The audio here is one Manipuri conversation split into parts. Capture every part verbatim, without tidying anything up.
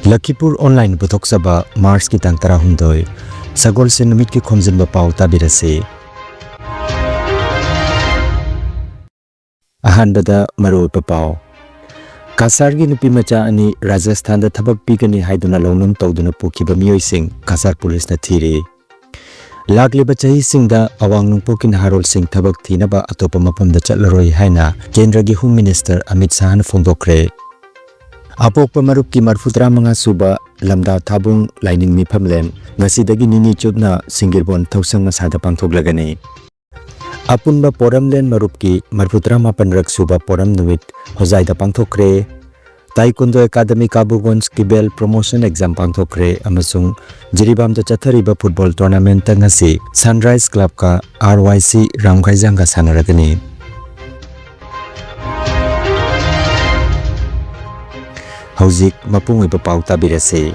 ꯂꯈꯤꯄꯨꯔ ꯑꯣꯟꯂꯥꯏꯟ ꯄꯨꯊꯣꯛꯆꯕ ꯃꯥꯔꯆꯀꯤ ꯇꯥꯡ ꯇꯔꯥꯍꯨꯝꯗꯣꯏ, ꯁꯒꯣꯜꯁꯦꯟ ꯅꯨꯃꯤꯠꯀꯤ ꯈꯣꯝꯖꯤꯟꯕ ꯄꯥꯎ ꯇꯥꯕꯤꯔꯁꯤ꯫ ꯑꯍꯥꯟꯕꯗ ꯃꯔꯨꯑꯣꯏꯕ ꯄꯥꯎ꯫ ꯀꯁꯥꯔꯒꯤ ꯅꯨꯄꯤ ꯃꯆꯥ ꯑꯅꯤ ꯔꯥꯖꯁꯊꯥꯟꯗ ꯊꯕꯛ ꯄꯤꯒꯅꯤ ꯍꯥꯏꯗꯨꯅ ꯂꯧꯅꯝ ꯇꯧꯗꯨꯅ ꯄꯨꯈꯤꯕ ꯃꯤꯑꯣꯏꯁꯤꯡ ꯀꯁꯥꯔ ꯄꯨꯂꯤꯁꯅ ꯊꯤꯔꯤ꯫ ꯂꯥꯛꯂꯤꯕ ꯆꯍꯤꯁꯤꯡꯗ ꯑꯋꯥꯡ ꯅꯣꯡꯄꯣꯛꯀꯤ ꯅꯍꯥꯔꯣꯜꯁꯤꯡ ꯊꯕꯛ ꯊꯤꯅꯕ ꯑꯇꯣꯞꯄ ꯃꯐꯝꯗ ꯆꯠꯂꯔꯣꯏ ꯍꯥꯏꯅ ꯀꯦꯟꯗ꯭ꯔꯒꯤ ꯍꯣꯝ ꯃꯤꯅꯤꯁꯇꯔ ꯑꯃꯤꯠ ꯁꯥꯍꯅ ꯐꯣꯡꯗꯣꯛꯈ꯭ꯔꯦ꯫ ꯑꯄꯣꯛꯄ ꯃꯔꯨꯞꯀꯤ ꯃꯔꯐꯨꯇꯔꯥ ꯃꯉꯥ ꯁꯨꯕ ꯂꯝꯗꯥ ꯊꯥꯕꯨꯡ ꯂꯥꯏꯅꯤꯡ ꯃꯤꯐꯝꯂꯦꯟ ꯉꯁꯤꯗꯒꯤ ꯅꯤꯅꯤ ꯆꯨꯞꯅ ꯁꯤꯡꯒꯤꯔꯕꯣꯟ ꯊꯧꯁꯪ ꯑꯁꯥꯗ ꯄꯥꯡꯊꯣꯛꯂꯒꯅꯤ꯫ ꯑꯄꯨꯟꯕ ꯄꯣꯔꯝꯂꯦꯟ ꯃꯔꯨꯞꯀꯤ ꯃꯔꯐꯨꯇꯔꯥ ꯃꯥꯄꯟꯔꯛ ꯁꯨꯕ ꯄꯣꯔꯝ ꯅꯨꯃꯤꯠ ꯍꯣꯖꯥꯏꯗ ꯄꯥꯡꯊꯣꯛꯈ꯭ꯔꯦ꯫ ꯇꯥꯏꯀꯨꯟꯗꯣ ꯑꯦꯀꯥꯗꯃꯤ ꯀꯥꯕꯨꯒꯣꯟꯁ ꯀꯤꯕꯦꯜ ꯄ꯭ꯔꯣꯃꯣꯁꯟ ꯑꯦꯛꯖꯥꯝ ꯄꯥꯡꯊꯣꯛꯈ꯭ꯔꯦ ꯑꯃꯁꯨꯡ ꯖꯤꯔꯤꯕꯥꯝꯗ ꯆꯠꯊꯔꯤꯕ ꯐꯨꯠꯕꯣꯜ ꯇꯣꯔꯅꯥꯃꯦꯟꯠꯇ ꯉꯁꯤ ꯁꯟꯔꯥꯏꯖ ꯀ꯭ꯂꯕꯀ ꯑꯥꯔ ꯋꯥꯏ ꯁꯤ ꯔꯥꯝꯈꯥꯏꯖꯥꯡꯒ ꯁꯥꯟꯅꯔꯒꯅꯤ꯫ ꯍꯧꯖꯤꯛ ꯃꯄꯨꯡ ꯑꯣꯏꯕ ꯄꯥꯎ ꯇꯥꯕꯤꯔꯁꯤ꯫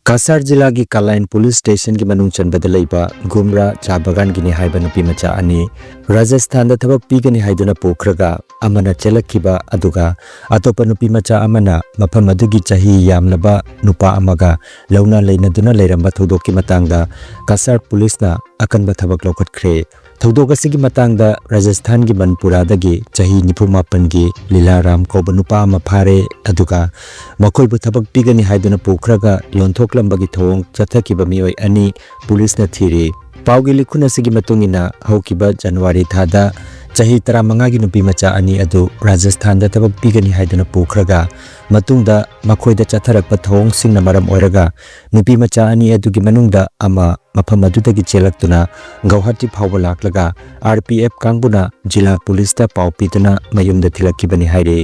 ꯀꯁꯥꯔ ꯖꯤꯂꯥꯒꯤ ꯀꯥꯂꯥꯏꯟ ꯄꯨꯂꯤꯁ ꯁ꯭ꯇꯦꯁꯟꯒꯤ ꯃꯅꯨꯡ ꯆꯟꯕꯗ ꯂꯩꯕ ꯒꯨꯝꯔꯥ ꯆꯥ ꯕꯒꯥꯟꯒꯤꯅꯤ ꯍꯥꯏꯕ ꯅꯨꯄꯤ ꯃꯆꯥ ꯑꯅꯤ ꯔꯥꯖꯁꯊꯥꯟꯗ ꯊꯕꯛ ꯄꯤꯒꯅꯤ ꯍꯥꯏꯗꯨꯅ ꯄꯨꯈ꯭ꯔꯒ ꯑꯃꯅ ꯆꯦꯜꯂꯛꯈꯤꯕ, ꯑꯗꯨꯒ ꯑꯇꯣꯞꯄ ꯅꯨꯄꯤ ꯃꯆꯥ ꯑꯃꯅ ꯃꯐꯝ ꯑꯗꯨꯒꯤ ꯆꯍꯤ ꯌꯥꯝꯂꯕ ꯅꯨꯄꯥ ꯑꯃꯒ ꯂꯧꯅ ꯂꯩꯅꯗꯨꯅ ꯂꯩꯔꯝꯕ ꯊꯧꯗꯣꯛꯀꯤ ꯃꯇꯥꯡꯗ ꯀꯁꯥꯔ ꯄꯨꯂꯤꯁꯅ ꯑꯀꯟꯕ ꯊꯕꯛ ꯂꯧꯈꯠꯈ꯭ꯔꯦ꯫ ꯊꯧꯗꯣꯛ ꯑꯁꯤꯒꯤ ꯃꯇꯥꯡꯗ ꯔꯥꯖꯁꯊꯥꯟꯒꯤ ꯃꯟꯄꯨꯔꯥꯗꯒꯤ ꯆꯍꯤ ꯅꯤꯐꯨ ꯃꯥꯄꯟꯒꯤ ꯂꯤꯂꯥ ꯔꯥꯝ ꯀꯧꯕ ꯅꯨꯄꯥ ꯑꯃ ꯐꯥꯔꯦ, ꯑꯗꯨꯒ ꯃꯈꯣꯏꯕꯨ ꯊꯕꯛ ꯄꯤꯒꯅꯤ ꯍꯥꯏꯗꯨꯅ ꯄꯨꯈ꯭ꯔꯒ ꯌꯣꯟꯊꯣꯛꯂꯝꯕꯒꯤ ꯊꯧꯑꯣꯡ ꯆꯠꯊꯈꯤꯕ ꯃꯤꯑꯣꯏ ꯑꯅꯤ ꯄꯨꯂꯤꯁꯅ ꯊꯤꯔꯤ꯫ ꯄꯥꯎꯒꯤ ꯂꯤꯈꯨꯟ ꯑꯁꯤꯒꯤ ꯃꯇꯨꯡ ꯏꯟꯅ, ꯍꯧꯈꯤꯕ ꯖꯅꯋꯥꯔꯤ ꯊꯥꯗ ꯆꯍꯤ ꯇꯔꯥꯃꯉꯥꯒꯤ ꯅꯨꯄꯤ ꯃꯆꯥ ꯑꯅꯤ ꯑꯗꯨ ꯔꯥꯖꯁꯊꯥꯟꯗ ꯊꯕꯛ ꯄꯤꯒꯅꯤ ꯍꯥꯏꯗꯨꯅ ꯄꯨꯈ꯭ꯔꯒ ꯃꯇꯨꯡꯗ ꯃꯈꯣꯏꯗ ꯆꯠꯊꯔꯛꯄ ꯊꯧꯑꯣꯡꯁꯤꯡꯅ ꯃꯔꯝ ꯑꯣꯏꯔꯒ ꯅꯨꯄꯤ ꯃꯆꯥ ꯑꯅꯤ ꯑꯗꯨꯒꯤ ꯃꯅꯨꯡꯗ ꯑꯃ ꯃꯐꯝ ꯑꯗꯨꯗꯒꯤ ꯆꯦꯜꯂꯛꯇꯨꯅ ꯒꯧꯍꯥꯇꯤ ꯐꯥꯎꯕ ꯂꯥꯛꯂꯒ ꯑꯥꯔ ꯄꯤ ꯑꯦꯐ ꯀꯥꯡꯕꯨꯅ ꯖꯤꯂꯥ ꯄꯨꯂꯤꯁꯇ ꯄꯥꯎ ꯄꯤꯗꯨꯅ ꯃꯌꯨꯝꯗ ꯊꯤꯜꯂꯛꯈꯤꯕꯅꯤ ꯍꯥꯏꯔꯤ꯫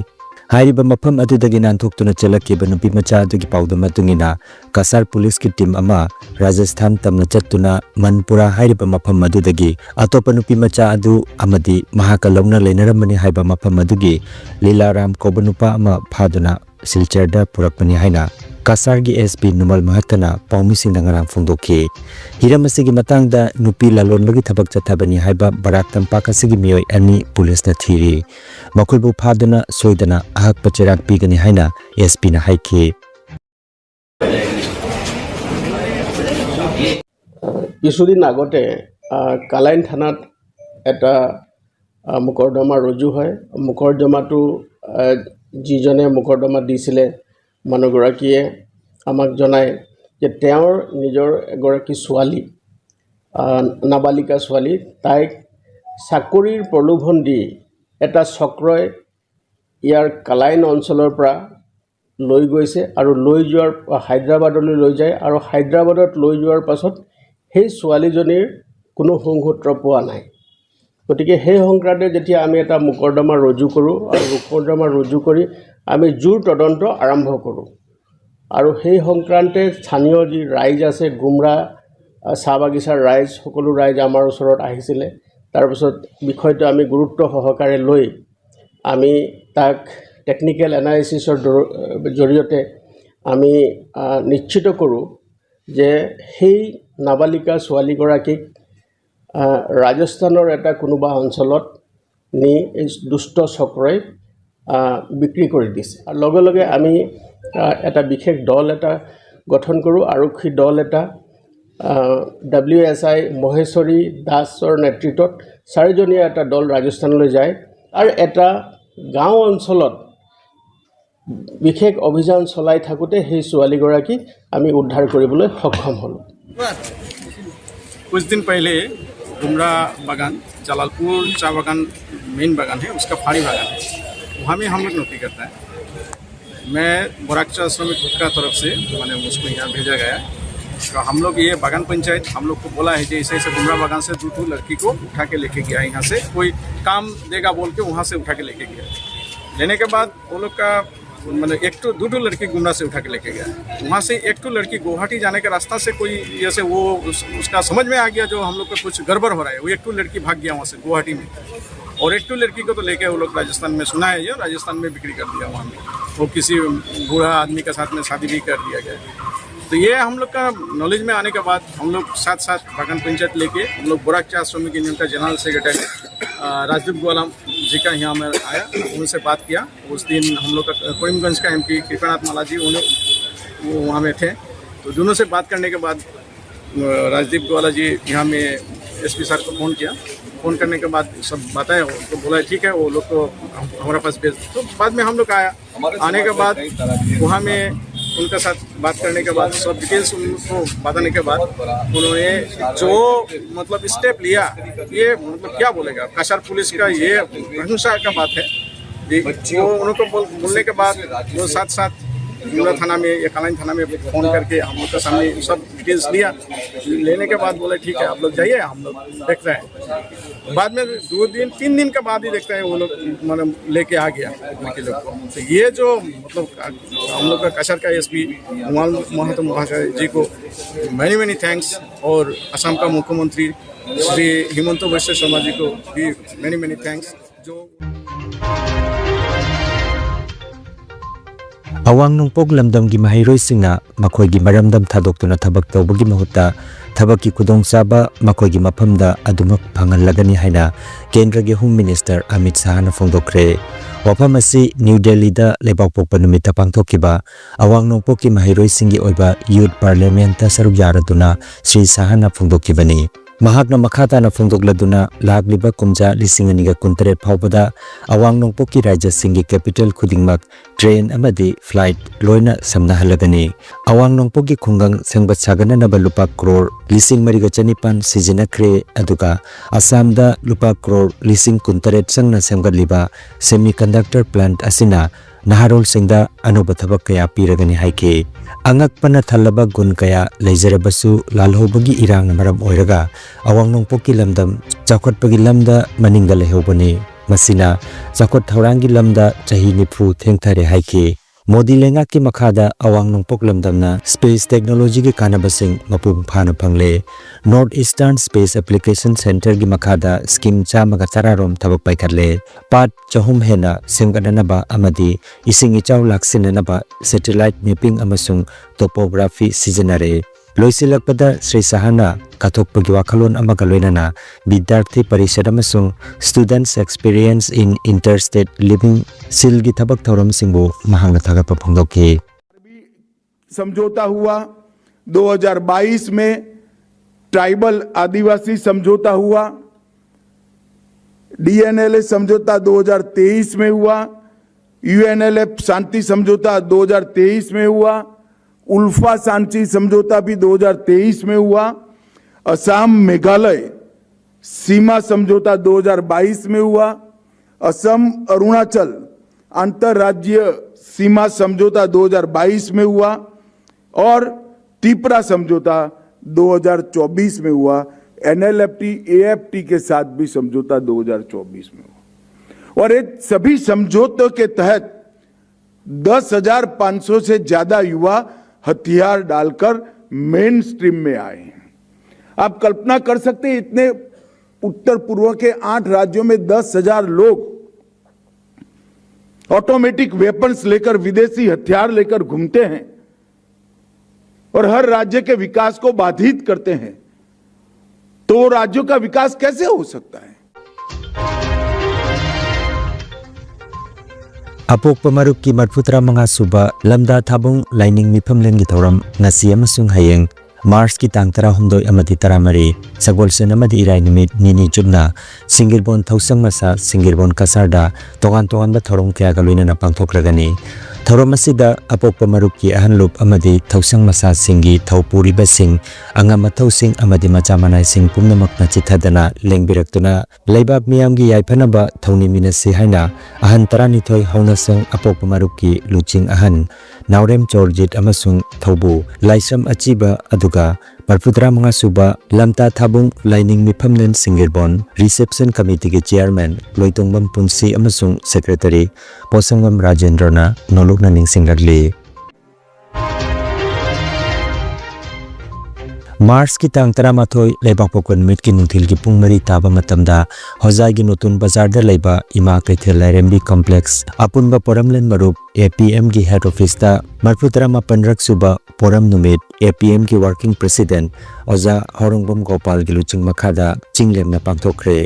ꯍꯥꯏꯔꯤꯕ ꯃꯐꯝ ꯑꯗꯨꯗꯒꯤ ꯅꯥꯟꯊꯣꯛꯇꯨꯅ ꯆꯦꯜꯂꯛꯈꯤꯕ ꯅꯨꯄꯤ ꯃꯆꯥ ꯑꯗꯨꯒꯤ ꯄꯥꯎꯗꯝ ꯃꯇꯨꯡ ꯏꯟꯅ, ꯀꯁꯥꯔ ꯄꯨꯂꯤꯁꯀꯤ ꯇꯤꯝ ꯑꯃ ꯔꯥꯖꯁꯊꯥꯟ ꯇꯝꯅ ꯆꯠꯇꯨꯅ ꯃꯟꯄꯨꯔꯥ ꯍꯥꯏꯔꯤꯕ ꯃꯐꯝ ꯑꯗꯨꯗꯒꯤ ꯑꯇꯣꯞꯄ ꯅꯨꯄꯤ ꯃꯆꯥ ꯑꯗꯨ ꯑꯃꯗꯤ ꯃꯍꯥꯛꯀ ꯂꯧꯅ ꯂꯩꯅꯔꯝꯕꯅꯤ ꯍꯥꯏꯕ ꯃꯐꯝ ꯑꯗꯨꯒꯤ ꯂꯤꯂꯥꯔꯥꯝ ꯀꯧꯕ ꯅꯨꯄꯥ ꯑꯃ ꯐꯥꯗꯨꯅ ꯁꯤꯜꯆꯔꯗ ꯄꯨꯔꯛꯄꯅꯤ ꯍꯥꯏꯅ ꯀꯁꯥꯔꯒꯤ ꯑꯦꯁ ꯄꯤ ꯅꯨꯃꯜ ꯃꯍꯛꯇꯅ ꯄꯥꯎꯃꯤꯁꯤꯡꯗ ꯉꯔꯥꯡ ꯐꯣꯡꯗꯣꯛꯈꯤ꯫ ꯍꯤꯔꯝ ꯑꯁꯤꯒꯤ ꯃꯇꯥꯡꯗ ꯅꯨꯄꯤ ꯂꯂꯣꯟꯕꯒꯤ ꯊꯕꯛ ꯆꯠꯊꯕꯅꯤ ꯍꯥꯏꯕ ꯕꯔꯥꯛ ꯇꯝꯄꯥꯛ ꯑꯁꯤꯒꯤ ꯃꯤꯑꯣꯏ ꯑꯅꯤ ꯄꯨꯂꯤꯁꯅ ꯊꯤꯔꯤ꯫ ꯃꯈꯣꯏꯕꯨ ꯐꯥꯗꯨꯅ ꯁꯣꯏꯗꯅ ꯑꯍꯛꯄ ꯆꯩꯔꯥꯛ ꯄꯤꯒꯅꯤ ꯍꯥꯏꯅ ꯑꯦꯁ ꯄꯤꯅ ꯍꯥꯏꯈꯤ꯫ কিছুদিন আগতে আহ, কালাইন থানাত এটা আহ, মোকৰ্দমা ৰুজু হয়। মোকৰ্দমাটো আহ, যিজনে মোকৰ্দমা দিছিলে মানুহগৰাকীয়ে আমাক জনায় যে তেওঁৰ নিজৰ এগৰাকী ছোৱালী, আহ, নাবালিকা ছোৱালী, তাইক চাকৰিৰ প্ৰলোভন দি এটা চক্ৰই ইয়াৰ কালাইন অঞ্চলৰ পৰা লৈ গৈছে আৰু লৈ যোৱাৰ হায়দৰাবাদলৈ লৈ যায় আৰু হায়দৰাবাদত লৈ যোৱাৰ পাছত সেই ছোৱালীজনীৰ কোনো শুংসূত্ৰ পোৱা নাই। গতিকে সেই সংক্ৰান্তে যেতিয়া আমি এটা মোকৰ্দমা ৰুজু কৰোঁ আৰু মোকৰ্দমা ৰুজু কৰি আমি জোৰ তদন্ত আৰম্ভ কৰোঁ আৰু সেই সংক্ৰান্তে স্থানীয় যি ৰাইজ আছে, গুমৰা আহ, চাহ বাগিচাৰ ৰাইজ, সকলো ৰাইজ আমাৰ ওচৰত আহিছিলে। তাৰপিছত বিষয়টো আমি গুৰুত্ব সহকাৰে লৈ আমি তাক টেকনিকেল এনালাইচিছৰ জৰিয়তে আমি আহ, নিশ্চিত কৰোঁ যে সেই নাবালিকা ছোৱালীগৰাকীক আহ, ৰাজস্থানৰ এটা কোনোবা অঞ্চলত নি এই দুষ্ট চক্ৰই আহ, বিক্ৰী কৰি দিছে। আৰু লগে লগে আমি আহ, এটা বিশেষ দল এটা গঠন কৰোঁ, আৰক্ষী দল এটা, ডব্লিউ এছ আই মহেশ্বৰী দাসৰ নেতৃত্বত চাৰিজনীয়া এটা দল ৰাজস্থানলৈ যায় আৰু এটা গাঁও অঞ্চলত বিশেষ অভিযান চলাই থাকোঁতে সেই ছোৱালীগৰাকীক আমি উদ্ধাৰ কৰিবলৈ সক্ষম হ'লোঁ। कुछ दिन पहले गुमरा बागान, जलालपुर चा बागान, मेन बागान है, उसका फाड़ी बागान है, वहाँ में हम लोग नौकरी करता है। मैं बराकचा श्रमिक गुट का तरफ से मैंने उसको यहाँ भेजा गया। तो हम लोग ये बागान पंचायत हम लोग को बोला है कि ऐसे ऐसे गुमरा बागान से दो ठो लड़की को उठा के लेके गया, यहाँ से कोई काम देगा बोल के वहाँ से उठा के लेके गया। लेने के बाद वो लोग का मैंने एक तो दो ठो लड़की गुमरा से उठा के लेके गया। वहाँ से एक ठो लड़की गुवाहाटी जाने के रास्ता से कोई जैसे वो उस, उसका समझ में आ गया जो हम लोग का कुछ गड़बड़ हो रहा है। वो एक ठो लड़की भाग गया वहाँ से गुवाहाटी में। और एक टू लड़की को तो लेके वो लोग राजस्थान में, सुना है, ये राजस्थान में बिक्री कर दिया वहाँ में। वो किसी बूढ़ा आदमी के साथ में शादी भी कर दिया गया। तो ये हम लोग का नॉलेज में आने के बाद हम लोग साथ साथ बागान पंचायत लेके हम लोग गोरखचा श्रमिक यूनियन का जनरल सेक्रेटरी राजदीप गोवाला जी का यहाँ में आया, उनसे बात किया। उस दिन हम लोग का करीमगंज का एमपी कृपानाथ माला जी, उन्हें, वो वहाँ में थे। तो दोनों से बात करने के बाद राजदीप गोवाला जी यहाँ में एसपी सर को फ़ोन किया। फ़ोन करने के बाद सब बताया, तो बोला ठीक है, वो लोग को हमारे पास भेज। तो बाद में हम लोग आया, आने के बाद वहाँ में उनके साथ बात करने के बाद, सब डिटेल्स उनको बताने के बाद, उन्होंने जो मतलब स्टेप लिया, ये मतलब क्या बोलेगा, कछार पुलिस का ये प्रशंसा का बात है। वो उनको बोलने के बाद वो साथ साथ जुमला थाना में या कलाइन थाना में फ़ोन करके हम लोग के सामने सब डिटेल्स लिया। लेने के बाद बोले ठीक है, आप लोग जाइए, हम लोग देखते हैं। बाद में दो दिन, तीन दिन के बाद ही देखते हैं वो लोग, मतलब, लेके आ गया लड़की लोग को। तो ये जो मतलब हम लोग का कछार का एसपी उमाल महतो महाशय जी को many many thanks, और असम का मुख्यमंत्री श्री हिमंत विश्व शर्मा जी को भी many many thanks। जो ꯑꯋꯥꯡ ꯅꯣꯡꯄꯣꯛ ꯂꯝꯗꯝꯒꯤ ꯃꯍꯩꯔꯣꯏꯁꯤꯡꯅ ꯃꯈꯣꯏꯒꯤ ꯃꯔꯝꯗꯝ ꯊꯥꯗꯣꯛꯇꯨꯅ ꯊꯕꯛ ꯇꯧꯕꯒꯤ ꯃꯍꯨꯠꯇ ꯊꯕꯛꯀꯤ ꯈꯨꯗꯣꯡꯆꯥꯕ ꯃꯈꯣꯏꯒꯤ ꯃꯐꯝꯗ ꯑꯗꯨꯃꯛ ꯐꯪꯍꯜꯂꯒꯅꯤ ꯍꯥꯏꯅ ꯀꯦꯟꯗ꯭ꯔꯒꯤ ꯍꯣꯝ ꯃꯤꯅꯤꯁꯇꯔ ꯑꯃꯤꯠ ꯁꯥꯍꯅ ꯐꯣꯡꯗꯣꯛꯈ꯭ꯔꯦ꯫ ꯋꯥꯐꯝ ꯑꯁꯤ ꯅ꯭ꯌꯨ ꯗꯦꯜꯂꯤꯗ ꯂꯩꯕꯥꯛꯄꯣꯛꯄ ꯅꯨꯃꯤꯠꯇ ꯄꯥꯡꯊꯣꯛꯈꯤꯕ ꯑꯋꯥꯡ ꯅꯣꯡꯄꯣꯛꯀꯤ ꯃꯍꯩꯔꯣꯏꯁꯤꯡꯒꯤ ꯑꯣꯏꯕ ꯌꯨꯠ ꯄꯥꯔꯂꯤꯌꯥꯃꯦꯟꯠꯇ ꯁꯔꯨꯛ ꯌꯥꯔꯗꯨꯅ ꯁ꯭ꯔꯤ ꯁꯥꯍꯅ ꯐꯣꯡꯗꯣꯛꯈꯤꯕꯅꯤ꯫ ꯃꯍꯥꯛꯅ ꯃꯈꯥ ꯇꯥꯅ ꯐꯣꯡꯗꯣꯛꯂꯗꯨꯅ, ꯂꯥꯛꯂꯤꯕ ꯀꯨꯝꯖꯥ ꯂꯤꯁꯤꯡ ꯑꯅꯤꯒ ꯀꯨꯟꯇꯔꯦꯠ ꯐꯥꯎꯕꯗ ꯑꯋꯥꯡ ꯅꯣꯡꯄꯣꯛꯀꯤ ꯔꯥꯖ꯭ꯌꯁꯤꯡꯒꯤ ꯀꯦꯄꯤꯇꯦꯜ ꯈꯨꯗꯤꯡꯃꯛ ꯇ꯭ꯔꯦꯟ ꯑꯃꯗꯤ ꯐ꯭ꯂꯥꯏꯠ ꯂꯣꯏꯅ ꯁꯝꯅꯍꯜꯂꯒꯅꯤ꯫ ꯑꯋꯥꯡ ꯅꯣꯡꯄꯣꯛꯀꯤ ꯈꯨꯡꯒꯪ ꯁꯦꯝꯒꯠ ꯁꯥꯒꯠꯅꯅꯕ ꯂꯨꯄꯥ ꯀ꯭ꯔꯣꯔ ꯂꯤꯁꯤꯡ ꯃꯔꯤꯒ ꯆꯅꯤꯄꯥꯟ ꯁꯤꯖꯤꯟꯅꯈ꯭ꯔꯦ, ꯑꯗꯨꯒ ꯑꯁꯥꯝꯗ ꯂꯨꯄꯥ ꯀ꯭ꯔꯣꯔ ꯂꯤꯁꯤꯡ ꯀꯨꯟꯇꯔꯦꯠ ꯆꯪꯅ ꯁꯦꯝꯒꯠꯂꯤꯕ ꯁꯦꯃꯤ ꯀꯟꯗꯛꯇꯔ ꯄ꯭ꯂꯥꯟꯠ ꯑꯁꯤꯅ ꯅꯍꯥꯔꯣꯜꯁꯤꯡꯗ ꯑꯅꯧꯕ ꯊꯕꯛ ꯀꯌꯥ ꯄꯤꯔꯒꯅꯤ ꯍꯥꯏꯈꯤ꯫ ꯑꯉꯛꯄꯅ ꯊꯜꯂꯕ ꯒꯨꯟ ꯀꯌꯥ ꯂꯩꯖꯔꯕꯁꯨ ꯂꯥꯜꯍꯧꯕꯒꯤ ꯏꯔꯥꯡꯅ ꯃꯔꯝ ꯑꯣꯏꯔꯒ ꯑꯋꯥꯡ ꯅꯣꯡꯄꯣꯛꯀꯤ ꯂꯝꯗꯝ ꯆꯥꯎꯈꯠꯄꯒꯤ ꯂꯝꯗ ꯃꯅꯤꯡꯗ ꯂꯩꯍꯧꯕꯅꯤ꯫ ꯃꯁꯤꯅ ꯆꯥꯎꯈꯠ ꯊꯧꯔꯥꯡꯒꯤ ꯂꯝꯗ ꯆꯍꯤ ꯅꯤꯐꯨ ꯊꯦꯡꯊꯔꯦ ꯍꯥꯏꯈꯤ꯫ ꯃꯣꯗꯤ ꯂꯩꯉꯥꯛꯀꯤ ꯃꯈꯥꯗ ꯑꯋꯥꯡ ꯅꯣꯡꯄꯣꯛ ꯂꯝꯗꯝꯅ space technologyꯒꯤ ꯀꯥꯟꯅꯕꯁꯤꯡ ꯃꯄꯨꯡ ꯐꯥꯅ ꯐꯪꯂꯦ꯫ North Eastern Space Application Centreꯒꯤ ꯃꯈꯥꯗ scheme ꯆꯥꯝꯃꯒ ꯇꯔꯥ ꯔꯣꯝ ꯊꯕꯛ ꯄꯥꯏꯈꯠꯂꯦ꯫ ꯄꯥꯠ ꯆꯍꯨꯝ ꯍꯦꯟꯅ ꯁꯦꯝꯒꯠꯅꯅꯕ ꯑꯃꯗꯤ ꯏꯁꯤꯡ ꯏꯆꯥꯎ ꯂꯥꯛꯁꯤꯟꯅꯅꯕ satellite mapping ꯑꯃꯁꯨꯡ topography ꯁꯤꯖꯤꯟꯅꯔꯦ꯫ ꯂꯣꯏꯁꯤꯜꯂꯛꯄꯗ ꯁ꯭ꯔꯤ ꯁꯍꯥꯅ ꯀꯠꯊꯣꯛꯄꯒꯤ ꯋꯥꯈꯜꯂꯣꯟ ꯑꯃꯒ ꯂꯣꯏꯅꯅ ꯕꯤꯗ꯭ꯌꯥꯔꯊꯤ ꯄꯔꯤꯁꯠ ꯑꯃꯁꯨꯡ Students Experience in Interstate Living ꯁꯤꯜꯒꯤ ꯊꯕꯛ ꯊꯧꯔꯝꯁꯤꯡꯕꯨ ꯃꯍꯥꯛꯅ ꯊꯥꯒꯠꯄ ꯐꯣꯡꯗꯣꯛꯈꯤ꯫ समझौता हुआ, दो हज़ार बाईस में ट्राइबल आदिवासी समझौता हुआ, डीएनएलए समझौता दो हज़ार तेईस में हुआ, यूएनएलएफ शांति समझौता दो हज़ार तेईस में हुआ, उल्फा शांति समझौता भी दो हज़ार तेईस में हुआ, असम मेघालय सीमा समझौता दो हज़ार बाईस में हुआ, असम अरुणाचल अंतर्राज्यीय सीमा समझौता दो हज़ार बाईस में हुआ और तिपरा समझौता दो हज़ार चौबीस में हुआ। एनएलएफटी एएफटी के साथ भी समझौता दो हज़ार चौबीस में हुआ और इन सभी समझौतों के तहत दस हज़ार पाँच सौ से ज्यादा युवा हथियार डालकर मेन स्ट्रीम में आए हैं। आप कल्पना कर सकते हैं, इतने उत्तर पूर्व के आठ राज्यों में दस हज़ार लोग ऑटोमेटिक वेपन्स लेकर विदेशी हथियार लेकर घूमते हैं और हर राज्य के विकास को बाधित करते हैं, तो वो राज्यों का विकास कैसे हो सकता है? ꯑꯄꯣꯛꯄ ꯃꯔꯨꯞꯀꯤ ꯃꯔꯤꯐꯨꯇꯔꯥ ꯃꯉꯥ ꯁꯨꯕ ꯂꯝꯗꯥ ꯊꯥꯕꯨꯡ ꯂꯥꯏꯅꯤꯡ ꯃꯤꯐꯝꯂꯦꯟꯒꯤ ꯊꯧꯔꯝ ꯉꯁꯤ ꯑꯃꯁꯨꯡ ꯍꯌꯦꯡ ꯃꯥꯔꯆꯀꯤ ꯇꯥꯡ ꯇꯔꯥꯍꯨꯝꯗꯣꯏ ꯑꯃꯗꯤ ꯇꯔꯥꯃꯔꯤ, ꯁꯒꯣꯜꯁꯦꯟ ꯑꯃꯗꯤ ꯏꯔꯥꯏ ꯅꯨꯃꯤꯠ ꯅꯤꯅꯤ ꯆꯨꯞꯅ ꯁꯤꯡꯒꯤꯔꯕꯣꯟ ꯊꯧꯁꯪ ꯃꯁꯥ ꯁꯤꯡꯒꯤꯔꯕꯣꯟ ꯀꯁꯥꯔꯗ ꯇꯣꯉꯥꯟ ꯇꯣꯉꯥꯟꯕ ꯊꯧꯔꯝ ꯀꯌꯥꯒ ꯂꯣꯏꯅꯅ ꯄꯥꯡꯊꯣꯛꯂꯒꯅꯤ꯫ ꯊꯧꯔꯝ ꯑꯁꯤꯗ ꯑꯄꯣꯛꯄ ꯃꯔꯨꯞꯀꯤ ꯑꯍꯟ ꯂꯨꯞ ꯑꯃꯗꯤ ꯊꯧꯁꯪ ꯃꯁꯥꯁꯤꯡꯒꯤ ꯊꯧ ꯄꯨꯔꯤꯕꯁꯤꯡ, ꯑꯉꯝ ꯑꯊꯧꯁꯤꯡ ꯑꯃꯗꯤ ꯃꯆꯥ ꯃꯅꯥꯏꯁꯤꯡ ꯄꯨꯝꯅꯃꯛꯅ ꯆꯤꯠꯊꯗꯅ ꯂꯦꯡꯕꯤꯔꯛꯇꯨꯅ ꯂꯩꯕꯥꯛ ꯃꯤꯌꯥꯝꯒꯤ ꯌꯥꯏꯐꯅꯕ ꯊꯧꯅꯤꯃꯤꯟꯅꯁꯤ ꯍꯥꯏꯅ ꯑꯍꯟ ꯇꯔꯥꯅꯤꯊꯣꯏ ꯍꯧꯅꯁꯪ ꯑꯄꯣꯛꯄ ꯃꯔꯨꯞꯀꯤ ꯂꯨꯆꯤꯡ ꯑꯍꯟ ꯅꯥꯎꯔꯦꯝ ꯆꯣꯔꯖꯤꯠ ꯑꯃꯁꯨꯡ ꯊꯧꯕꯨ ꯂꯥꯏꯁ꯭ꯔꯝ ꯑꯆꯤꯕ, ꯑꯗꯨꯒ ꯃꯔꯐꯨꯇꯔꯥ ꯃꯉꯥ ꯁꯨꯕ ꯂꯝꯇꯥ ꯊꯥꯕꯨꯡ ꯂꯥꯏꯅꯤꯡ ꯃꯤꯐꯝꯂꯦꯟ ꯁꯤꯡꯒꯤꯔꯕꯣꯟ reception committeeꯒꯤ chairman ꯂꯣꯏꯇꯣꯡꯕꯝ ꯄꯨꯟꯁꯤ ꯑꯃꯁꯨꯡ secretary ꯄꯣꯠꯁꯪꯕꯝ ꯔꯥꯖꯦꯟꯗ꯭ꯔꯅ ꯅꯣꯂꯨꯛꯅ ꯅꯤꯡꯁꯤꯡꯂꯛꯂꯤ꯫ ꯃꯥꯔꯆꯀꯤ ꯇꯥꯡ ꯇꯔꯥꯃꯥꯊꯣꯏ ꯂꯩꯕꯥꯛꯄꯣꯛꯄ ꯅꯨꯃꯤꯠꯀꯤ ꯅꯨꯡꯊꯤꯜꯒꯤ ꯄꯨꯡ ꯃꯔꯤ ꯇꯥꯕ ꯃꯇꯝꯗ ꯍꯣꯖꯥꯏꯒꯤ ꯅꯨꯇꯨꯟ ꯕꯖꯥꯔꯗ ꯂꯩꯕ ꯏꯃꯥ ꯀꯩꯊꯦꯜ ꯂꯥꯏꯔꯦꯝꯕꯤ complex ꯑꯄꯨꯟꯕ ꯄꯣꯔꯝꯂꯦꯟ ꯃꯔꯨꯞ APMꯒꯤ head officeꯇ ꯃꯔꯐꯨ ꯇꯔꯥꯃꯥꯄꯟ ꯔꯛ ꯁꯨꯕ ꯄꯣꯔꯝ ꯅꯨꯃꯤꯠ APMꯒꯤ working president ꯑꯣꯖꯥ ꯍꯥꯎꯔꯣꯡꯕꯝ ꯒꯣꯄꯥꯜꯒꯤ ꯂꯨꯆꯤꯡ ꯃꯈꯥꯗ ꯆꯤꯡꯂꯦꯝꯅ ꯄꯥꯡꯊꯣꯛꯈ꯭ꯔꯦ꯫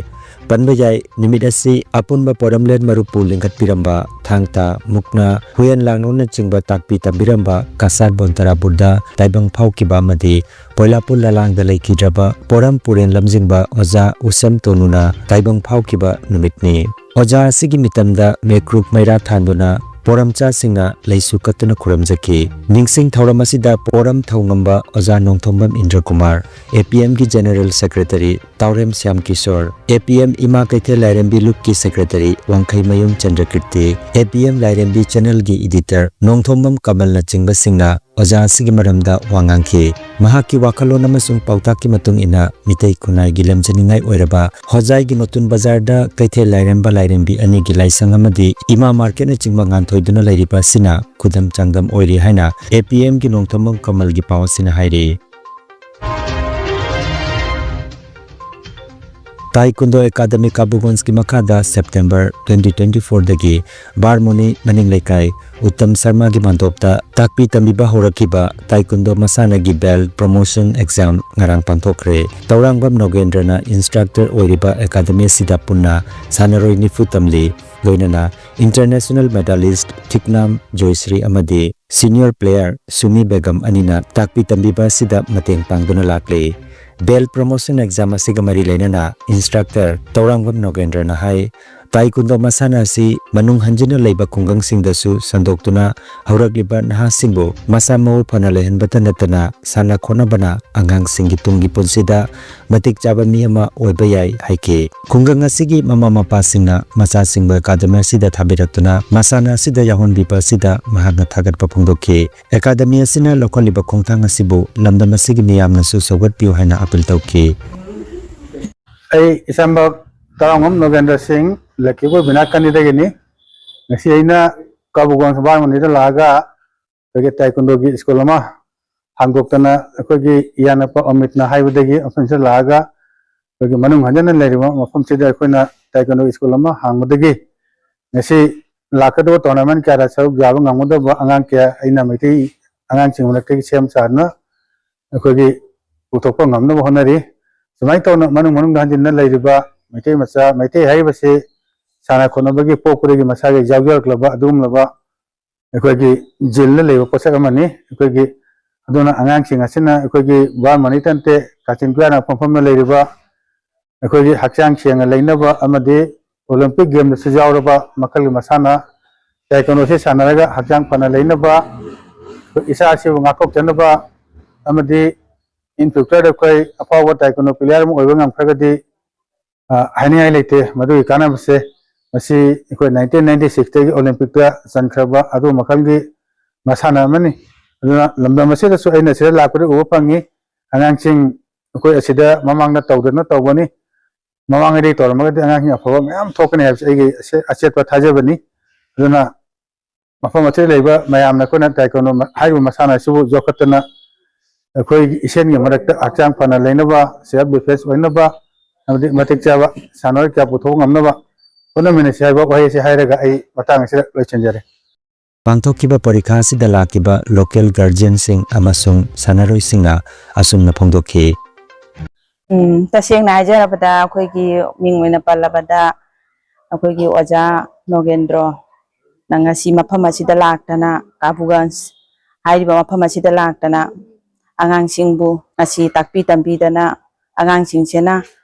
ꯄꯟꯕ ꯌꯥꯏ, ꯅꯨꯃꯤꯠ ꯑꯁꯤ ꯑꯄꯨꯟꯕ ꯄꯣꯔꯝꯂꯦꯟ ꯃꯔꯨꯞꯄꯨ ꯂꯤꯡꯈꯠꯄꯤꯔꯝꯕ ꯊꯥꯡ ꯇꯥ, ꯃꯨꯛꯅꯥ, ꯍꯨꯌꯦꯟ ꯂꯥꯡꯂꯣꯡꯅꯆꯤꯡꯕ ꯇꯥꯛꯄꯤ ꯇꯝꯕꯤꯔꯝꯕ ꯀꯁꯥꯔ ꯕꯣꯟꯇꯔꯥ ꯕꯨꯔꯗ ꯇꯥꯏꯕꯪ ꯐꯥꯎꯈꯤꯕ ꯑꯃꯗꯤ ꯄꯣꯏꯂꯥꯄꯨꯜ ꯂꯂꯥꯡꯗ ꯂꯩꯈꯤꯗ꯭ꯔꯕ ꯄꯣꯔꯝ ꯄꯨꯔꯦꯟ ꯂꯝꯖꯤꯡꯕ ꯑꯣꯖꯥ ꯎꯁꯝ ꯇꯣꯅꯨꯅ ꯇꯥꯏꯕꯪ ꯐꯥꯎꯈꯤꯕ ꯅꯨꯃꯤꯠꯅꯤ꯫ ꯑꯣꯖꯥ ꯑꯁꯤꯒꯤ ꯃꯤꯇꯝꯗ ꯃꯦꯀ꯭ꯔꯨꯛ ꯃꯩꯔꯥ ꯊꯥꯟꯗꯨꯅ ꯄꯣꯔꯝꯆꯥꯁꯤꯡꯅ ꯂꯩꯁꯨ ꯀꯠꯇꯨꯅ ꯈꯨꯔꯨꯝꯖꯈꯤ꯫ ꯅꯤꯡꯁꯤꯡ ꯊꯧꯔꯝ ꯑꯁꯤꯗ ꯄꯣꯔꯝ ꯊꯧꯉꯝꯕ ꯑꯣꯖꯥ Nongthombam ꯏꯟꯗ꯭ꯔꯀꯨꯃꯥꯔ, APMꯒꯤ general secretary ꯇꯥꯎꯔꯦꯝ Shyam Kishore, APM ꯏꯃꯥ ꯀꯩꯊꯦꯜ ꯂꯥꯏꯔꯦꯝꯕꯤ ꯂꯨꯞꯀꯤ secretary ꯋꯥꯡꯈꯩꯃꯌꯨꯝ ꯆꯟꯗ꯭ꯔꯀꯤꯔꯇꯤ, APM ꯂꯥꯏꯔꯦꯝꯕꯤ channelꯒꯤ editor ꯅꯣꯡꯊꯣꯝꯕꯝ ꯀꯃꯜꯅꯆꯤꯡꯕꯁꯤꯡꯅ ꯑꯣꯖꯥ ꯑꯁꯤꯒꯤ ꯃꯔꯝꯗ ꯋꯥ ꯉꯥꯡꯈꯤ꯫ ꯃꯍꯥꯛꯀꯤ ꯋꯥꯈꯜꯂꯣꯟ ꯑꯃꯁꯨꯡ ꯄꯥꯎꯇꯥꯛꯀꯤ ꯃꯇꯨꯡ ꯏꯟꯅ ꯃꯤꯇꯩ ꯈꯨꯟꯅꯥꯏꯒꯤ ꯂꯝꯖꯅꯤꯡꯉꯥꯏ ꯑꯣꯏꯔꯕ ꯍꯣꯖꯥꯏꯒꯤ ꯅꯣꯇꯨꯟ ꯕꯖꯥꯔꯗ ꯀꯩꯊꯦꯜ ꯂꯥꯏꯔꯦꯝꯕ ꯂꯥꯏꯔꯦꯝꯕꯤ ꯑꯅꯤꯒꯤ ꯂꯥꯏꯁꯪ ꯑꯃꯗꯤ ꯏꯃꯥ ꯃꯥꯔꯀꯦꯠꯅꯆꯤꯡꯕ ꯉꯥꯟꯊꯣꯏꯗꯨꯅ ꯂꯩꯔꯤꯕ ꯑꯁꯤꯅ ꯈꯨꯗꯝ ꯆꯥꯡꯗꯝ ꯑꯣꯏꯔꯤ ꯍꯥꯏꯅ APMꯒꯤ ꯅꯣꯡꯊꯣꯝꯕꯝ ꯀꯃꯜꯒꯤ ꯄꯥꯎ ꯑꯁꯤꯅ ꯍꯥꯏꯔꯤ꯫ ꯇꯥꯏꯀꯨꯟꯗꯣ ꯑꯦꯀꯥꯗꯃꯤ ꯀꯥꯕꯨꯒꯣꯟꯁꯀꯤ ꯃꯈꯥꯗ September twenty twenty-fourꯗꯒꯤ ꯕꯥꯔꯃꯣꯅꯤ ꯃꯅꯤꯡ ꯂꯩꯀꯥꯏ ꯎꯠꯇꯝ ꯁꯔꯃꯥꯒꯤ ꯃꯥꯟꯗꯣꯞꯇ ꯇꯥꯛꯄꯤ ꯇꯝꯕꯤꯕ ꯍꯧꯔꯛꯈꯤꯕ ꯇꯥꯏꯀꯨꯟꯗꯣ ꯃꯁꯥꯟꯅꯒꯤ belt promotion exam ꯉꯔꯥꯡ ꯄꯥꯡꯊꯣꯛꯈ꯭ꯔꯦ꯫ ꯇꯧꯔꯥꯡꯕꯝ ꯅꯣꯒꯦꯟꯗ꯭ꯔꯅ instructor ꯑꯣꯏꯔꯤꯕ ꯑꯦꯀꯥꯗꯃꯤ ꯑꯁꯤꯗ ꯄꯨꯟꯅ ꯁꯥꯟꯅꯔꯣꯏ ꯅꯤꯐꯨ ꯇꯝꯂꯤ꯫ ꯂꯣꯏꯅꯅ international medalist ꯊꯤꯛꯅꯥꯝ ꯖꯣꯏꯁ꯭ꯔꯤ ꯑꯃꯗꯤ senior player ꯁꯨꯃꯤ ꯕꯦꯒꯝ ꯑꯅꯤꯅ ꯇꯥꯛꯄꯤ ꯇꯝꯕꯤꯕ ꯑꯁꯤꯗ ꯃꯇꯦꯡ ꯄꯥꯡꯗꯨꯅ ꯂꯥꯛꯂꯤ꯫ Belt promotion exam ꯑꯁꯤꯒ ꯃꯔꯤ ꯂꯩꯅꯅ instructor ꯇꯧꯔꯥꯡꯕꯝ ꯅꯣꯒꯦꯟꯗ꯭ꯔꯅ ꯍꯥꯏ, ꯇꯥꯏꯀꯨꯟꯗꯣ ꯃꯁꯥꯟꯅ ꯑꯁꯤ ꯃꯅꯨꯡ ꯍꯟꯖꯤꯟꯅ ꯂꯩꯕ ꯈꯨꯡꯒꯪꯁꯤꯡꯗꯁꯨ ꯁꯟꯗꯣꯛꯇꯨꯅ ꯍꯧꯔꯛꯂꯤꯕ ꯅꯍꯥꯁꯤꯡꯕꯨ ꯃꯁꯥ ꯃꯎ ꯐꯅ ꯂꯩꯍꯟꯕꯇ ꯅꯠꯇꯅ ꯁꯥꯟꯅ ꯈꯣꯠꯅꯕꯅ ꯑꯉꯥꯡꯁꯤꯡꯒꯤ ꯇꯨꯡꯒꯤ ꯄꯨꯟꯁꯤꯗ ꯃꯇꯤꯛ ꯆꯥꯕ ꯃꯤ ꯑꯃ ꯑꯣꯏꯕ ꯌꯥꯏ ꯍꯥꯏꯈꯤ꯫ ꯈꯨꯡꯒꯪ ꯑꯁꯤꯒꯤ ꯃꯃꯥ ꯃꯄꯥꯁꯤꯡꯅ ꯃꯆꯥꯁꯤꯡꯕꯨ ꯑꯦꯀꯥꯗꯃꯤ ꯑꯁꯤꯗ ꯊꯥꯕꯤꯔꯛꯇꯨꯅ ꯃꯁꯥꯟꯅ ꯑꯁꯤꯗ ꯌꯥꯎꯍꯟꯕꯤꯕ ꯑꯁꯤꯗ ꯃꯍꯥꯛꯅ ꯊꯥꯒꯠꯄ ꯐꯣꯡꯗꯣꯛꯈꯤ꯫ ꯑꯦꯀꯥꯗꯃꯤ ꯑꯁꯤꯅ ꯂꯧꯈꯠꯂꯤꯕ ꯈꯣꯡꯊꯥꯡ ꯑꯁꯤꯕꯨ ꯂꯝꯗꯝ ꯑꯁꯤꯒꯤ ꯃꯤꯌꯥꯝꯅꯁꯨ ꯁꯧꯒꯠꯄꯤꯌꯨ ꯍꯥꯏꯅ ꯑꯄꯤꯜ ꯇꯧꯈꯤ꯫ ꯑꯩ ꯏꯁꯝꯕ ꯇꯔꯥꯉꯝ ꯅꯣꯒꯦꯟꯗ꯭ꯔ ꯁꯤꯡ, ꯂꯈꯤꯄꯨꯔ ꯕꯤꯅꯥꯀꯥꯅꯤꯗꯒꯤꯅꯤ꯫ ꯉꯁꯤ ꯑꯩꯅ ꯀꯥꯕꯨꯒꯣꯟ ꯁꯨꯕꯥꯟꯃꯅꯤꯗ ꯂꯥꯛꯑꯒ ꯑꯩꯈꯣꯏꯒꯤ ꯇꯥꯏꯀꯨꯟꯗꯣꯒꯤ ꯁ꯭ꯀꯨꯜ ꯑꯃ ꯍꯥꯡꯗꯣꯛꯇꯅ ꯑꯩꯈꯣꯏꯒꯤ ꯏꯌꯥꯅꯨꯄꯥ ꯑꯃꯤꯠꯅ ꯍꯥꯏꯕꯗꯒꯤ ꯃꯐꯝꯁꯤꯗ ꯂꯥꯛꯑꯒ ꯑꯩꯈꯣꯏꯒꯤ ꯃꯅꯨꯡ ꯍꯟꯖꯟꯅ ꯂꯩꯔꯤꯕ ꯃꯐꯝꯁꯤꯗ ꯑꯩꯈꯣꯏꯅ ꯇꯥꯏꯀꯨꯟꯗꯣ ꯁ꯭ꯀꯨꯜ ꯑꯃ ꯍꯥꯡꯕꯗꯒꯤ ꯉꯁꯤ ꯂꯥꯛꯀꯗꯕ ꯇꯣꯔꯅꯥꯃꯦꯟ ꯀꯌꯥꯗ ꯁꯔꯨꯛ ꯌꯥꯕ ꯉꯝꯒꯗꯕ ꯑꯉꯥꯡ ꯀꯌꯥ ꯑꯩꯅ ꯃꯩꯇꯩ ꯑꯉꯥꯡꯁꯤꯡ ꯃꯔꯛꯇꯒꯤ ꯁꯦꯝ ꯁꯥꯗꯨꯅ ꯑꯩꯈꯣꯏꯒꯤ ꯄꯨꯊꯣꯛꯄ ꯉꯝꯅꯕ ꯍꯣꯠꯅꯔꯤ꯫ ꯁꯨꯃꯥꯏꯅ ꯇꯧꯅ ꯃꯅꯨꯡ ꯃꯅꯨꯡꯗ ꯍꯟꯖꯤꯟꯅ ꯂꯩꯔꯤꯕ ꯃꯩꯇꯩ ꯃꯆꯥ, ꯃꯩꯇꯩ ꯍꯥꯏꯔꯤꯕꯁꯤ ꯁꯥꯟꯅ ꯈꯣꯠꯅꯕꯒꯤ ꯄꯣꯛꯄꯗꯒꯤ ꯃꯁꯥꯒꯤ ꯌꯥꯎꯖꯔꯛꯂꯕ ꯑꯗꯨꯒꯨꯝꯂꯕ ꯑꯩꯈꯣꯏꯒꯤ ꯖꯤꯟꯗ ꯂꯩꯕ ꯄꯣꯠꯁꯛ ꯑꯃꯅꯤ꯫ ꯑꯩꯈꯣꯏꯒꯤ ꯑꯗꯨꯅ ꯑꯉꯥꯡꯁꯤꯡ ꯑꯁꯤꯅ ꯑꯩꯈꯣꯏꯒꯤ ꯕꯥꯔ ꯃꯅꯤ ꯇꯟꯇꯦ ꯀꯥꯆꯤꯟ ꯀꯣꯌꯥꯅ ꯐꯝꯐꯝꯅ ꯂꯩꯔꯤꯕ ꯑꯩꯈꯣꯏꯒꯤ ꯍꯛꯆꯥꯡ ꯁꯦꯡꯅ ꯂꯩꯅꯕ ꯑꯃꯗꯤ ꯑꯣꯂꯦꯝꯄꯤꯛ ꯒꯦꯝꯗꯁꯨ ꯌꯥꯎꯔꯕ ꯃꯈꯜꯒꯤ ꯃꯁꯥꯟꯅ ꯇꯥꯏꯀꯣꯟꯗꯣꯁꯤ ꯁꯥꯟꯅꯔꯒ ꯍꯛꯆꯥꯡ ꯐꯅ ꯂꯩꯅꯕ, ꯏꯁꯥ ꯑꯁꯤꯕꯨ ꯉꯥꯛꯊꯣꯛꯆꯅꯕ ꯑꯃꯗꯤ in future ꯑꯩꯈꯣꯏ ꯑꯐꯥꯎꯕ ꯇꯥꯏꯀꯣꯟꯗꯣ ꯄ꯭ꯂꯦꯌꯔ ꯑꯃ ꯑꯣꯏꯕ ꯉꯝꯈ꯭ꯔꯒꯗꯤ, ꯑ, ꯍꯥꯏꯅꯤꯡꯉꯥꯏ ꯂꯩꯇꯦ꯫ ꯃꯗꯨꯒꯤ ꯀꯥꯟꯅꯕꯁꯦ ꯃꯁꯤ ꯑꯩꯈꯣꯏ ꯅꯥꯏꯟꯇꯤꯟ ꯅꯥꯏꯟꯇꯤ ꯁꯤꯛꯁꯇꯒꯤ ꯑꯣꯂꯦꯝꯄꯤꯛꯇ ꯆꯟꯈ꯭ꯔꯕ ꯑꯗꯨ ꯃꯈꯜꯒꯤ ꯃꯁꯥꯟꯅ ꯑꯃꯅꯤ꯫ ꯑꯗꯨꯅ ꯂꯝꯗꯝ ꯑꯁꯤꯗꯁꯨ ꯑꯩꯅ ꯁꯤꯗ ꯂꯥꯛꯄꯗ ꯎꯕ ꯐꯪꯉꯤ꯫ ꯑꯉꯥꯡꯁꯤꯡ ꯑꯩꯈꯣꯏ ꯑꯁꯤꯗ ꯃꯃꯥꯡꯗ ꯇꯧꯗꯅ ꯇꯧꯕꯅꯤ꯫ ꯃꯃꯥꯡꯉꯩꯗꯒꯤ ꯇꯧꯔꯝꯃꯒꯗꯤ ꯑꯉꯥꯡꯁꯤꯡ ꯑꯐꯕ ꯃꯌꯥꯝ ꯊꯣꯛꯀꯅꯤ ꯍꯥꯏꯕꯁꯤ ꯑꯩꯒꯤ ꯑꯆꯦ-, ꯑꯆꯦꯠꯄ ꯊꯥꯖꯕꯅꯤ꯫ ꯑꯗꯨꯅ ꯃꯐꯝ ꯑꯁꯤꯗ ꯂꯩꯕ ꯃꯌꯥꯝꯅ ꯑꯩꯈꯣꯏꯅ ꯇꯥꯏꯀꯣꯟꯗꯣ ꯍꯥꯏꯔꯤꯕ ꯃꯁꯥꯟꯅ ꯑꯁꯤꯕꯨ ꯌꯣꯛꯈꯠꯇꯅ ꯑꯩꯈꯣꯏꯒꯤ ꯏꯁꯦꯟꯒꯤ ꯃꯔꯛꯇ ꯍꯛꯆꯥꯡ ꯐꯅ ꯂꯩꯅꯕ, self defence ꯑꯣꯏꯅꯕ ꯑꯃꯗꯤ ꯃꯇꯤꯛ ꯆꯥꯕ ꯁꯥꯟꯅꯔꯣꯏ ꯀꯌꯥ ꯄꯨꯊꯣꯛꯄ ꯉꯝꯅꯕ ꯍꯣꯠꯅꯃꯤꯟꯅꯁꯤ ꯍꯥꯏꯕ ꯋꯥꯍꯩ ꯑꯁꯤ ꯍꯥꯏꯔꯒ ꯑꯩ ꯃꯇꯥꯡ ꯑꯁꯤꯗ ꯂꯣꯏꯁꯤꯟꯖꯔꯦ꯫ ꯄꯥꯡꯊꯣꯛꯈꯤꯕ ꯄꯔꯤꯈꯥ ꯑꯁꯤꯗ ꯂꯥꯛꯈꯤꯕ ꯂꯣꯀꯦꯜ ꯒꯥꯔꯖꯤꯌꯟꯁꯤꯡ ꯑꯃꯁꯨꯡ ꯁꯥꯟꯅꯔꯣꯏꯁꯤꯡꯅ ꯑꯁꯨꯝꯅ ꯐꯣꯡꯗꯣꯛꯈꯤ꯫ ꯎꯝ, ꯇꯁꯦꯡꯅ ꯍꯥꯏꯖꯔꯕꯗ ꯑꯩꯈꯣꯏꯒꯤ ꯃꯤꯡ ꯑꯣꯏꯅ ꯄꯜꯂꯕꯗ ꯑꯩꯈꯣꯏꯒꯤ ꯑꯣꯖꯥ ꯅꯣꯒꯦꯟꯗ꯭ꯔꯣꯅ ꯉꯁꯤ ꯃꯐꯝ ꯑꯁꯤꯗ ꯂꯥꯛꯇꯅ ꯀꯥꯕꯨꯒꯟꯖ ꯍꯥꯏꯔꯤꯕ ꯃꯐꯝ ꯑꯁꯤꯗ ꯂꯥꯛꯇꯅ ꯑꯉꯥꯡꯁꯤꯡꯕꯨ ꯉꯁꯤ ꯇꯥꯛꯄꯤ ꯇꯝꯕꯤꯗꯅ ꯑꯉꯥꯡꯁꯤꯡꯁꯤꯅ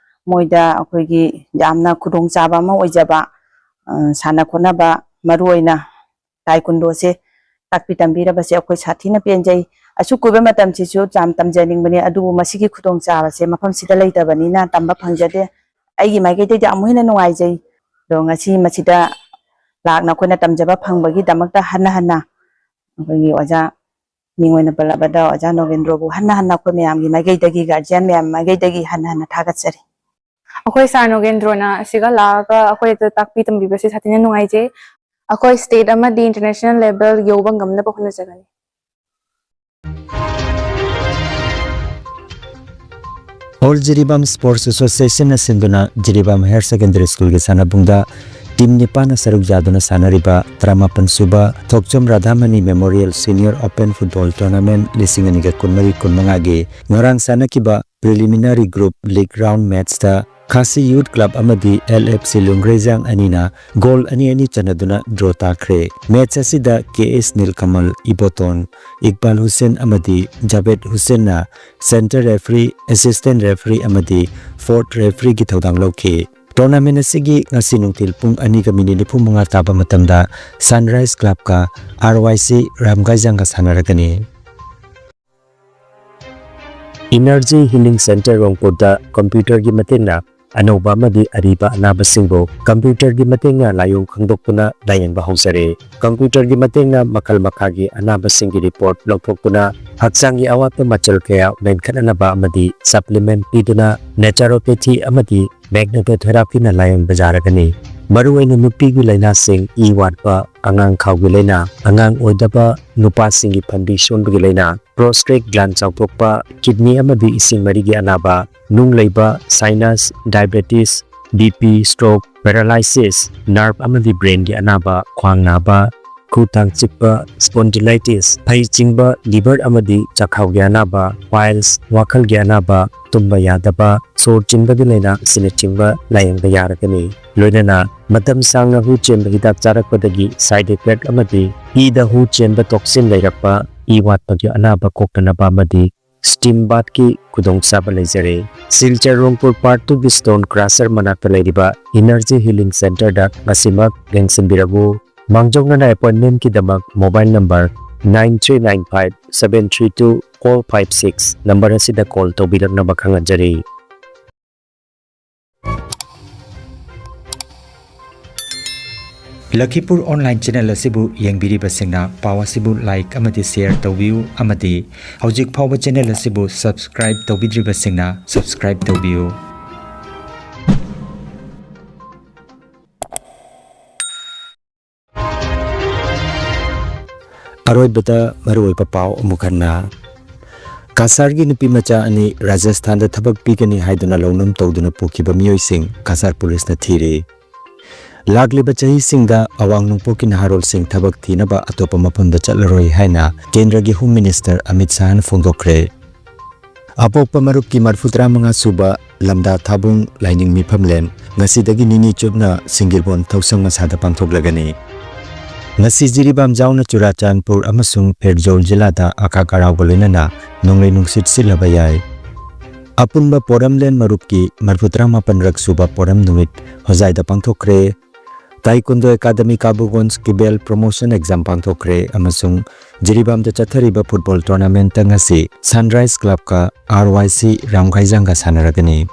ꯃꯣꯏꯗ ꯑꯩꯈꯣꯏꯒꯤ ꯌꯥꯝꯅ ꯈꯨꯗꯣꯡꯆꯥꯕ ꯑꯃ ꯑꯣꯏꯖꯕ ꯑ, ꯁꯥꯟꯅ ꯈꯣꯠꯅꯕ, ꯃꯔꯨꯑꯣꯏꯅ ꯇꯥꯏꯀꯨꯟꯗꯣꯁꯦ ꯇꯥꯛꯄꯤ ꯇꯝꯕꯤꯔꯕꯁꯦ ꯑꯩꯈꯣꯏ ꯁꯥꯊꯤꯅ ꯄꯦꯟꯖꯩ꯫ ꯑꯁꯨꯛ ꯀꯨꯏꯕ ꯃꯇꯝꯁꯤꯁꯨ ꯌꯥꯝ ꯇꯝꯖꯅꯤꯡꯕꯅꯤ, ꯑꯗꯨꯕꯨ ꯃꯁꯤꯒꯤ ꯈꯨꯗꯣꯡꯆꯥꯕꯁꯦ ꯃꯐꯝꯁꯤꯗ ꯂꯩꯇꯕꯅꯤꯅ ꯇꯝꯕ ꯐꯪꯖꯗꯦ꯫ ꯑꯩꯒꯤ ꯃꯥꯏꯀꯩꯗꯒꯤ ꯑꯃꯨꯛ ꯍꯦꯟꯅ ꯅꯨꯡꯉꯥꯏꯖꯩ꯫ ꯑꯗꯣ ꯉꯁꯤ ꯃꯁꯤꯗ ꯂꯥꯛꯅ ꯑꯩꯈꯣꯏꯅ ꯇꯝꯖꯕ ꯐꯪꯕꯒꯤꯗꯃꯛꯇ ꯍꯟꯅ ꯍꯟꯅ ꯑꯩꯈꯣꯏꯒꯤ ꯑꯣꯖꯥ ꯃꯤꯡ ꯑꯣꯏꯅ ꯄꯜꯂꯕꯗ ꯑꯣꯖꯥ ꯅꯣꯒꯦꯟꯗ꯭ꯔꯣꯕꯨ ꯍꯟꯅ ꯍꯟꯅ ꯑꯩꯈꯣꯏ ꯃꯌꯥꯝꯒꯤ ꯃꯥꯏꯀꯩꯗꯒꯤ, ꯒꯥꯔꯖꯤꯌꯥꯟ ꯃꯌꯥꯝ ꯃꯥꯏꯀꯩꯗꯒꯤ ꯍꯟꯅ ꯍꯟꯅ ꯊꯥꯒꯠꯆꯔꯤ꯫ ꯑꯩꯈꯣꯏ ꯁꯥꯔ ꯅꯣꯒꯦꯟꯗ꯭ꯔꯣꯅ ꯑꯁꯤꯒ ꯂꯥꯛꯑꯒ ꯑꯩꯈꯣꯏꯗ ꯇꯥꯛꯄꯤ ꯇꯝꯕꯤꯕꯁꯦ ꯁꯥꯊꯤꯅ ꯅꯨꯡꯉꯥꯏꯖꯩ꯫ ꯑꯩꯈꯣꯏ state ꯑꯃꯗꯤ international level ꯌꯧꯕ ꯉꯝꯅꯕ ꯍꯣꯠꯅꯖꯒꯅꯤ꯫ All Jiribam Sports Association ꯅ ꯁꯤꯟꯗꯨꯅ ꯖꯤꯔꯤꯕꯥꯝ Higher Secondary School ꯒꯤ ꯁꯥꯟꯅꯕꯨꯡꯗ team ꯅꯤꯄꯥꯟꯅ ꯁꯔꯨꯛ ꯌꯥꯗꯨꯅ ꯁꯥꯟꯅꯔꯤꯕ ꯇꯔꯥꯃꯥꯄꯟ ꯁꯨꯕ ꯊꯣꯛꯆꯣꯝ ꯔꯥꯙꯥꯃꯅꯤ Memorial Senior Open Football Tournament ꯂꯤꯁꯤꯡ ꯑꯅꯤꯒ ꯀꯨꯟꯃꯔꯤ ꯀꯨꯟꯃꯉꯥꯒꯤ ꯉꯔꯥꯡ ꯁꯥꯟꯅꯈꯤꯕ preliminary group league round match ꯇ ꯈꯥꯁꯤ Youth Club ꯑꯃꯗꯤ ꯑꯦꯜ ꯑꯦꯐ ꯁꯤ ꯂꯨꯡꯒ꯭ꯔꯩꯖꯥꯡ ꯑꯅꯤꯅ goal ꯑꯅꯤ ꯑꯅꯤ ꯆꯟꯅꯗꯨꯅ draw ꯇꯥꯈ꯭ꯔꯦ꯫ Match ꯑꯁꯤꯗ ꯀꯦ ꯑꯦꯁ ꯅꯤꯜꯀꯃꯜ, ꯏꯕꯣꯇꯣꯟ, ꯏꯛꯕꯥꯜ ꯍꯨꯁꯦꯟ ꯑꯃꯗꯤ Javed ꯍꯨꯁꯦꯟꯅ center referee, assistant referee ꯑꯃꯗꯤ fourth referee ꯒꯤ ꯊꯧꯗꯥꯡ ꯂꯧꯈꯤ꯫ Tournament ꯑꯁꯤꯒꯤ ꯉꯁꯤ ꯅꯨꯡꯊꯤꯜ ꯄꯨꯡ ꯑꯅꯤꯒ ꯃꯤꯅꯤꯠ ꯅꯤꯐꯨ ꯃꯉꯥ ꯇꯥꯕ ꯃꯇꯝꯗ Sunrise Club ꯀ ꯑꯥꯔ ꯋꯥꯏ ꯁꯤ ꯔꯥꯝꯒꯥꯏꯖꯥꯡꯒ ꯁꯥꯟꯅꯔꯒꯅꯤ꯫ Energy Healing Center ꯔꯣꯡꯄꯨꯔꯗ computer ꯒꯤ ꯃꯇꯦꯡꯅ ꯑꯅꯧꯕ ꯑꯃꯗꯤ ꯑꯔꯤꯕ ꯑꯅꯥꯕꯁꯤꯡꯕꯨ computer ꯒꯤ ꯃꯇꯦꯡꯅ ꯂꯥꯏꯑꯣꯡ ꯈꯪꯗꯣꯛꯇꯨꯅ ꯂꯥꯌꯦꯡꯕ ꯍꯧꯖꯔꯦ꯫ Computer ꯒꯤ ꯃꯇꯦꯡꯅ ꯃꯈꯜ ꯃꯈꯥꯒꯤ ꯑꯅꯥꯕꯁꯤꯡꯒꯤ report ꯂꯧꯊꯣꯛꯇꯨꯅ ꯍꯛꯆꯥꯡꯒꯤ ꯑꯋꯥꯠꯄ ꯃꯆꯜ ꯀꯌꯥ ꯃꯦꯟꯈꯠꯅꯅꯕ ꯑꯃꯗꯤ supplement ꯄꯤꯗꯨꯅ naturopathy ꯑꯃꯗꯤ magnetotherapy ꯅ ꯂꯥꯌꯦꯡꯕ ꯌꯥꯔꯒꯅꯤ꯫ ꯃꯔꯨꯑꯣꯏꯅ ꯅꯨꯄꯤꯒꯤ ꯂꯥꯏꯅꯥꯁꯤꯡ, ꯏ ꯋꯥꯠꯄ, ꯑꯉꯥꯡ ꯈꯥꯎꯒꯤ ꯂꯥꯏꯅꯥ, ꯑꯉꯥꯡ ꯑꯣꯏꯗꯕ, ꯅꯨꯄꯥꯁꯤꯡꯒꯤ ꯐꯟꯕꯤ ꯁꯣꯟꯕꯒꯤ ꯂꯥꯏꯅꯥ, prostate gland ꯆꯥꯎꯊꯣꯛꯄ, kidney ꯑꯃꯗꯤ ꯏꯁꯤꯡ ꯃꯔꯤꯒꯤ ꯑꯅꯥꯕ, ꯅꯨꯡ ꯂꯩꯕ, sinus, diabetes, BP, stroke, paralysis, nerve ꯑꯃꯗꯤ brain ꯒꯤ ꯑꯅꯥꯕ, ꯈ꯭ꯋꯥꯡ ꯅꯥꯕ, ꯈꯨ ꯊꯥꯡ ꯆꯤꯛꯄ, spondylitis, ꯐꯩ ꯆꯤꯡꯕ, liver ꯑꯃꯗꯤ ꯆꯥꯛꯈꯥꯎꯒꯤ ꯑꯅꯥꯕ, piles, ꯋꯥꯈꯜꯒꯤ ꯑꯅꯥꯕ, ꯇꯨꯝꯕ ꯌꯥꯗꯕ, ꯁꯣꯔ ꯆꯤꯟꯕꯒꯤ ꯂꯥꯏꯅꯥ ꯑꯁꯤꯅꯆꯤꯡꯕ ꯂꯥꯌꯦꯡꯕ ꯌꯥꯔꯒꯅꯤ꯫ ꯂꯣꯏꯅꯅ ꯃꯇꯝ ꯁꯥꯡꯅ ꯍꯨ ꯆꯦꯟꯕ ꯍꯤꯗꯥꯛ ꯆꯥꯔꯛꯄꯗꯒꯤ side effect ꯑꯃꯗꯤ ꯏꯗ ꯍꯨ ꯆꯦꯟꯕ toxin ꯂꯩꯔꯛꯄ, ꯏ ꯋꯥꯠꯄꯒꯤ ꯑꯅꯥꯕ ꯀꯣꯛꯇꯅꯕ ꯑꯃꯗꯤ steam bathꯀꯤ ꯈꯨꯗꯣꯡꯆꯥꯕ ꯂꯩꯖꯔꯦ꯫ ꯁꯤꯜꯆꯔ ꯔꯣꯡꯄꯨꯔ Part Twoꯒꯤ stone crusher ꯃꯅꯥꯛꯇ ꯂꯩꯔꯤꯕ Energy Healing Centreꯗ ꯉꯁꯤꯃꯛ ꯌꯦꯡꯁꯤꯟꯕꯤꯔꯛꯎ꯫ ꯃꯥꯡꯖꯧꯅꯅ appointmentꯀꯤꯗꯃꯛ mobile number nine three nine five seven three two four five six number ꯑꯁꯤꯗ call ꯇꯧꯕꯤꯔꯛꯅꯕ ꯈꯪꯍꯟꯖꯔꯤ꯫ ꯂꯈꯤꯄꯨꯔ online channel ꯑꯁꯤꯕꯨ ꯌꯦꯡꯕꯤꯔꯤꯕꯁꯤꯡꯅ ꯄꯥꯎ ꯑꯁꯤꯕꯨ like ꯑꯃꯗꯤ share ꯇꯧꯕꯤꯌꯨ ꯑꯃꯗꯤ ꯍꯧꯖꯤꯛ ꯐꯥꯎꯕ channel ꯑꯁꯤꯕꯨ subscribe ꯇꯧꯕꯤꯗ꯭ꯔꯤꯕꯁꯤꯡꯅ subscribe ꯇꯧꯕꯤꯌꯨ꯫ ꯑꯔꯣꯏꯕꯗ ꯃꯔꯨꯑꯣꯏꯕ ꯄꯥꯎ ꯑꯃꯨꯛ ꯍꯟꯅ꯫ ꯀꯁꯥꯔꯒꯤ ꯅꯨꯄꯤ ꯃꯆꯥ ꯑꯅꯤ ꯔꯥꯖꯁꯊꯥꯟꯗ ꯊꯕꯛ ꯄꯤꯒꯅꯤ ꯍꯥꯏꯗꯨꯅ ꯂꯧꯅꯝ ꯇꯧꯗꯨꯅ ꯄꯨꯈꯤꯕ ꯃꯤꯑꯣꯏꯁꯤꯡ ꯀꯁꯥꯔ ꯄꯨꯂꯤꯁꯅ ꯊꯤꯔꯤ꯫ ꯂꯥꯛꯂꯤꯕ ꯆꯍꯤꯁꯤꯡꯗ ꯑꯋꯥꯡ ꯅꯣꯡꯄꯣꯛꯀꯤ ꯅꯍꯥꯔꯣꯜꯁꯤꯡ ꯊꯕꯛ ꯊꯤꯅꯕ ꯑꯇꯣꯞꯄ ꯃꯐꯝꯗ ꯆꯠꯂꯔꯣꯏ ꯍꯥꯏꯅ ꯀꯦꯟꯗ꯭ꯔꯒꯤ Home Minister ꯑꯃꯤꯠ ꯁꯥꯍꯅ ꯐꯣꯡꯗꯣꯛꯈ꯭ꯔꯦ꯫ ꯑꯄꯣꯛꯄ ꯃꯔꯨꯞꯀꯤ ꯃꯔꯤꯐꯨꯇꯔꯥ ꯃꯉꯥ ꯁꯨꯕ ꯂꯝꯗꯥ ꯊꯥꯕꯨꯡ ꯂꯥꯏꯅꯤꯡ ꯃꯤꯐꯝꯂꯦꯟ ꯉꯁꯤꯗꯒꯤ ꯅꯤꯅꯤ ꯆꯨꯞꯅ ꯁꯤꯡꯒꯤꯔꯕꯣꯟ ꯊꯧꯁꯪ ꯃꯁꯥꯗ ꯄꯥꯡꯊꯣꯛꯂꯒꯅꯤ꯫ ꯉꯁꯤ ꯖꯤꯔꯤꯕꯥꯝ ꯌꯥꯎꯅ ꯆꯨꯔꯥꯆꯥꯟꯄꯨꯔ ꯑꯃꯁꯨꯡ ꯐꯦꯔꯖꯧꯜ ꯖꯤꯂꯥꯗ ꯑꯈꯥꯛ ꯑꯔꯥꯎꯒ ꯂꯣꯏꯅꯅ ꯅꯣꯡꯂꯩ ꯅꯨꯡꯁꯤꯠ ꯁꯤꯠꯂꯕ ꯌꯥꯏ꯫ ꯑꯄꯨꯟꯕ ꯄꯣꯔꯝꯂꯦꯟ ꯃꯔꯨꯞꯀꯤ ꯃꯔꯤꯐꯨꯇꯔꯥ ꯃꯥꯄꯟ ꯔꯛ ꯁꯨꯕ ꯄꯣꯔꯝ ꯅꯨꯃꯤꯠ ꯍꯣꯖꯥꯏꯗ ꯄꯥꯡꯊꯣꯛꯈ꯭ꯔꯦ꯫ ꯇꯥꯏꯀꯨꯟꯗꯣ ꯑꯦꯀꯥꯗꯃꯤ ꯀꯥꯕꯨꯒꯣꯟꯁ ꯀꯤꯕꯦꯜ promotion exam ꯄꯥꯡꯊꯣꯛꯈ꯭ꯔꯦ ꯑꯃꯁꯨꯡ ꯖꯤꯔꯤꯕꯥꯝꯗ ꯆꯠꯊꯔꯤꯕ football tournamentꯇ ꯉꯁꯤ Sunrise Clubꯀ R Y C ꯔꯥꯝꯈꯥꯏꯖꯥꯡꯒ ꯁꯥꯟꯅꯔꯒꯅꯤ꯫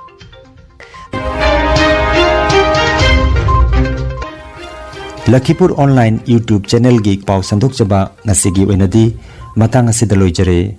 ꯂꯈꯤꯄꯨꯔ online YouTube channelꯒꯤ ꯄꯥꯎ ꯁꯟꯗꯣꯛꯆꯕ ꯉꯁꯤꯒꯤ ꯑꯣꯏꯅꯗꯤ ꯃꯇꯥꯡ ꯑꯁꯤꯗ ꯂꯣꯏꯖꯔꯦ꯫